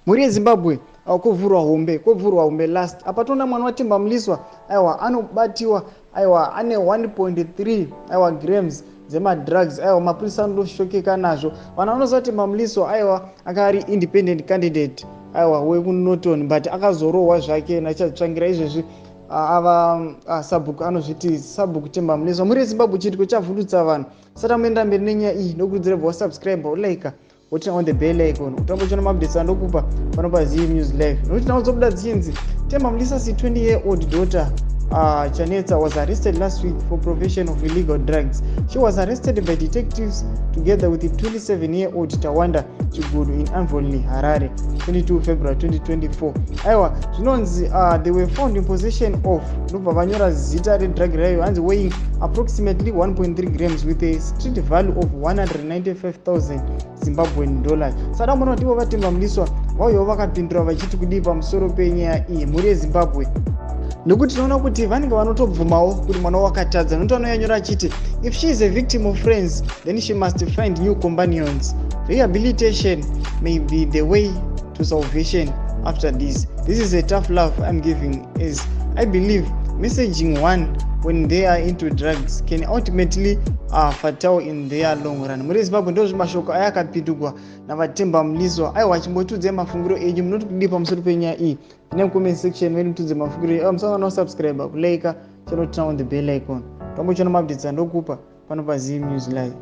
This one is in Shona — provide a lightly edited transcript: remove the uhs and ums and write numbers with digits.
Mhuri yeZimbabwe, kwovhurwa hombe, kwovhurwa hombe last. Apa toona mwana waTemba Mliswa, aiwa, anobatiwa, aiwa, ane 1.3, aiwa, grams dzemadrugs. Aiwa, mapurisa anotoshokeka nazvo. Vanhu vanoziva Temba Mliswa, aiwa, anga ari independent candidate, aiwa, wekuNorton, but akazorohwa zvake nachatsvangira. Izvezvi ava sabhuku, anozviti Sabhuku Temba Mliswa. Mhuri yeZimbabwe, chiitiko chavhundutsa vanhu. Sati amuenda mberi nenyaya iyi, nokurudzira bva wasubscribe, ulike, woturn on the bell icon, utambo uchiona maupdates andokupa pano paZee News Live. Nokuti nhau dzobuda dzichinzi Temba Mliswa's 20 year old daughter Chanetsa was arrested last week for possession of illegal drugs. She was arrested by detectives together with the 27 year old Tawanda Chigudu in Avonlea, Harare, 22 February 2024. Aiwa, zvinonzi they were found in possession of, ndobva vanyora zita redrug rayo, hanzi weighing approximately 1.3 grams with a street value of 195,000 Zimbabwean dollars. Saka muona kuti ivo vaTemba Mliswa vauyawo vakapindura vachiti kudii pamusoro penyaya iyi, mhuri yeZimbabwe? Nekuti tinoona kuti vanenge vanotobvumawo kuti mwana wakatadza, nokuti vanoyanyora achiti, "If she is a victim of friends, then she must find new companions. Rehabilitation may be the way to salvation after this. This is a tough love I'm giving, as I believe messaging one when they are into drugs can ultimately fatal in their long run." Muri Zimbabwe, ndo zvimashoko aya akapindurwa navaTemba Mliswa. Aiwa, chimbotiudzai mafungiro enyu, munoti kudii pamusoro penyaya iyi? Ine comment section medu, mutiudze mafungiro enyu. Musangana usubscribe, kulike channel, turn on the bell icon, tambochiona maupdates andokupa pano paZee News Live.